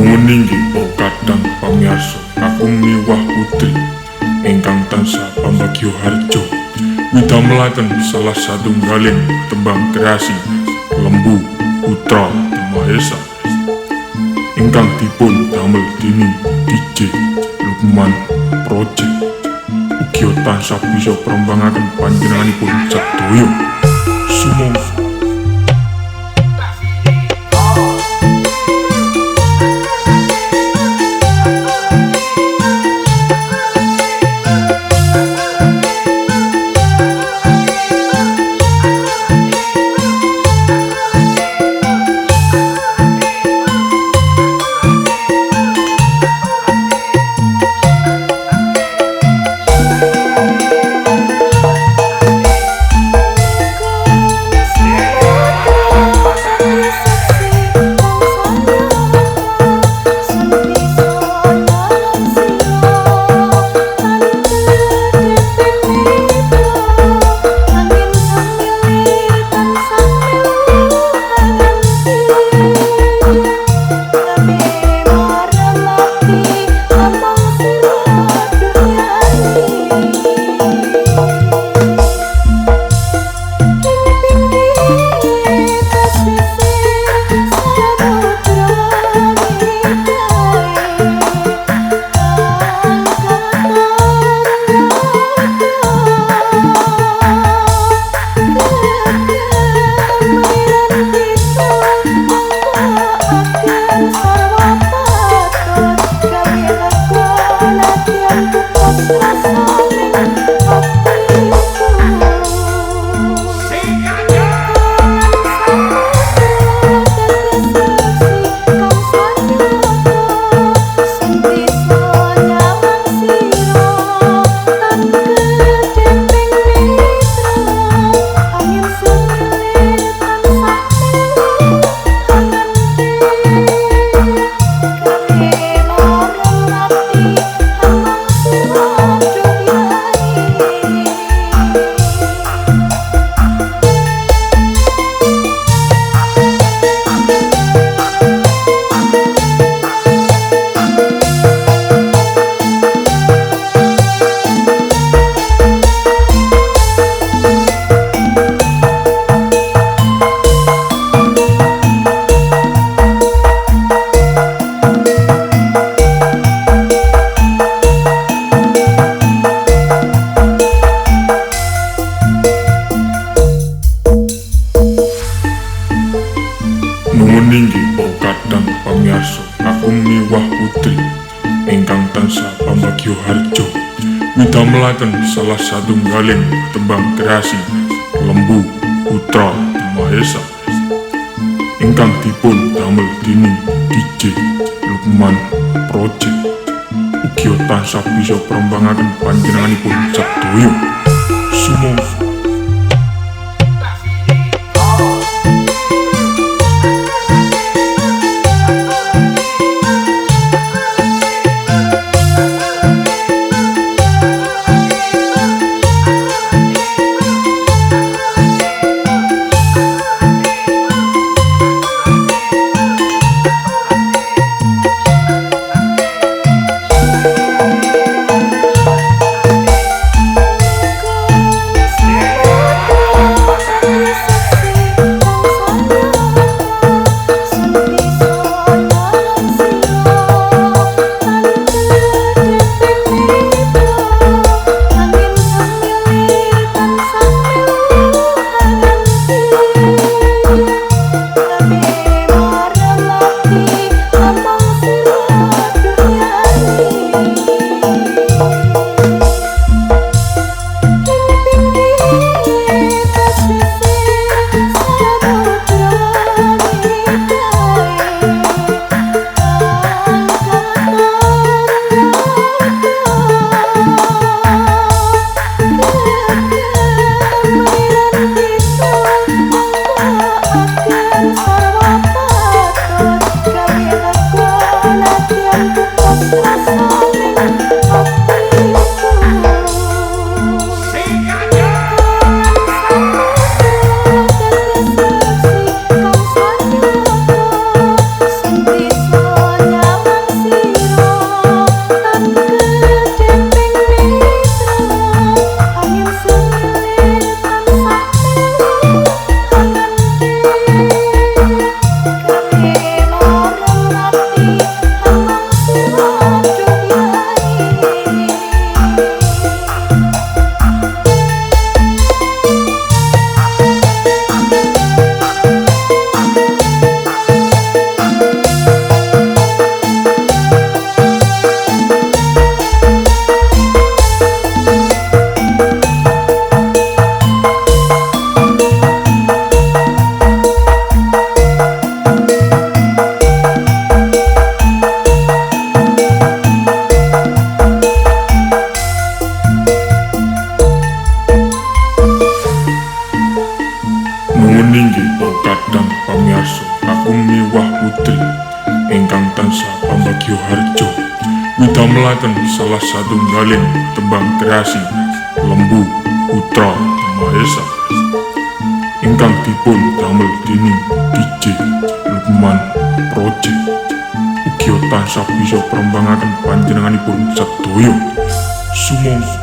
Nuwun inggih kadang pamirsa kakung miwah putri ingkang tansah pambagyo harjo widamelaken salah satunggaling tembang kreasi Lembu Putra Mahesa ingkang dipun damel dening DJ Lukman Project. Ugi tansah bisa perembangaken panjenenganipun sedaya. Sumangga. Nuwun inggih kadang pamirsa kakung miwah putri ingkang tansah pambagyo harjo widamelaken salah satunggaling tembang kreasi Lembu Putra Mahesa ingkang dipun damel dening DJ Lukman Project. Ugi tansah bisa perembangaken panjenenganipun sedaya. Sumangga. Yeah. kakung miwah putri ingkang tansah pambagyo harjo, widamelaken salah satunggaling tembang kreasi Lembu Putra Mahesa ingkang dipun damel dening DJ Lukman Project. Ugi tansah bisa perkembangaken panjenenganipun sedaya. Sumangga.